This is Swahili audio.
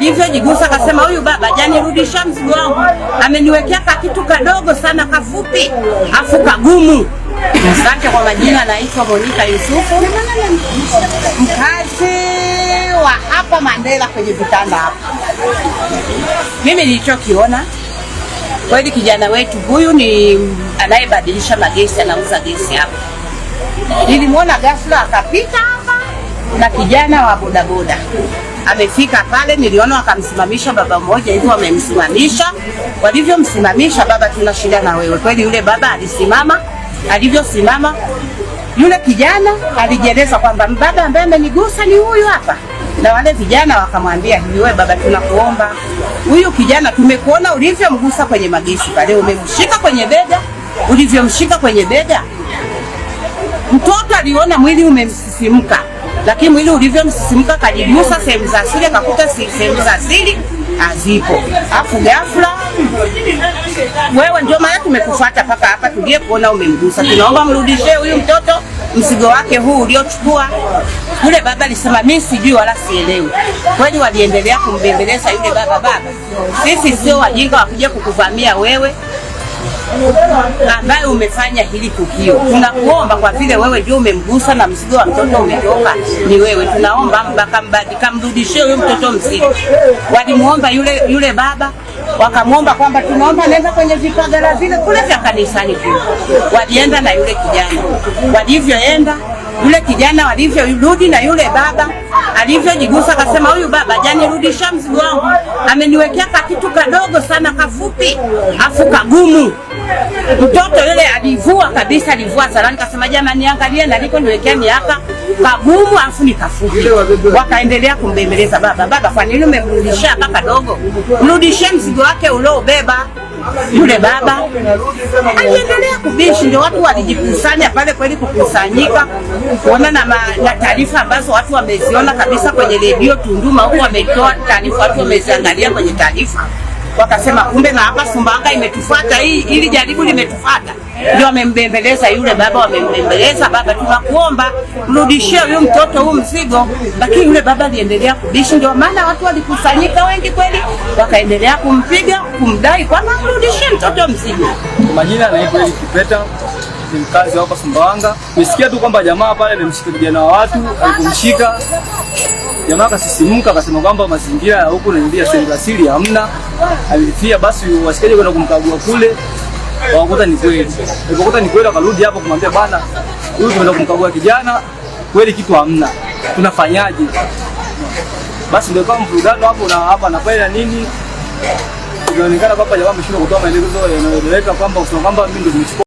Alivyojigusa akasema, huyu baba hajanirudisha mzigo wangu, ameniwekea kakitu kadogo sana kafupi, afu kagumu. Asante. Kwa majina naitwa Monica Yusufu, mkazi wa hapa Mandela kwenye vitanda hapa. Mimi nilichokiona kweli, kijana wetu huyu ni anayebadilisha magesi, anauza gesi hapa. Nilimwona ghafla akapita hapa na kijana wa bodaboda amefika pale, niliona wakamsimamisha baba mmoja hivyo, wamemsimamisha. Walivyomsimamisha, baba, tuna shida na wewe kweli. Yule baba alisimama, alivyosimama yule kijana alijieleza kwamba baba ambaye amenigusa ni huyu hapa, na wale vijana wakamwambia hivi, wewe baba, tunakuomba huyu kijana tumekuona ulivyomgusa kwenye magesi pale, umemshika kwenye bega, ulivyomshika kwenye bega mtoto aliona mwili umemsisimka, lakini mwili ulivyomsisimka kajigusa sehemu za asili, akakuta sehemu za asili hazipo, afu ghafla wewe, ndio maana tumekufuata mpaka hapa, tulie kuona umemgusa. Tunaomba mrudishie huyu mtoto mzigo wake huu uliochukua. Yule baba alisema mimi sijui wala sielewi. Kweli waliendelea kumbembeleza yule baba, baba, sisi sio wajinga wakuja kukuvamia wewe ambaye umefanya hili tukio. Tunakuomba kwa vile wewe ndio umemgusa na mzigo wa mtoto umetoka ni wewe, tunaomba mbakambadi kamrudishie huyo mtoto mzigo. Walimuomba yule yule baba, wakamwomba kwamba tunaomba nenda kwenye vipagala vile kule vya kanisani kule. Walienda na yule kijana, walivyoenda yule kijana walivyorudi na yule baba alivyojigusa akasema, huyu baba hajanirudisha mzigo wangu, ameniwekea kakitu kadogo sana kafupi, afu kagumu. Mtoto yule alivua kabisa, alivua salani, kasema jamani, angalia naliko niwekea miaka kagumu afu ni kafupi. Wakaendelea kumbembeleza baba, baba, kwa nini umemrudishia hapa kadogo? Mrudishie mzigo wake uliobeba. Yule baba aliendelea kubishi, ndio watu walijikusanya pale kweli, kukusanyika kuona na taarifa ambazo watu wameziona kabisa kwenye redio Tunduma huko, wametoa taarifa, watu wameziangalia kwenye taarifa, wakasema kumbe na hapa Sumbawanga imetufuata hii, ili jaribu limetufuata. Ndio wamembembeleza yule baba, wamembembeleza baba, tunakuomba mrudishie huyu mtoto huu mzigo, lakini yule baba aliendelea kubishi. Ndio maana watu walikusanyika wengi kweli, wakaendelea kumpiga, kumdai kwamba mrudishie mtoto mzigo. Kwa majina anaitwa Eli Kipeta, ni mkazi wa hapa Sumbawanga. Nimesikia tu kwamba jamaa pale amemshika kijana wa watu, alipomshika jamaa akasisimka, akasema kwamba mazingira ya huku naingia sehemu za asili hamna. Alifia basi wasikaje kwenda kumkagua kule, wakakuta ni kweli. Walipokuta ni kweli, wakarudi hapo kumwambia bana, huyu tumeenda kumkagua kijana, kweli kitu hamna, tunafanyaje? Basi ndio kama mvurugano hapo na hapa na pale na nini, inaonekana kwamba jamaa ameshindwa kutoa maelezo yanayoeleweka kwamba kusema kwamba mimi ndio nimechukua.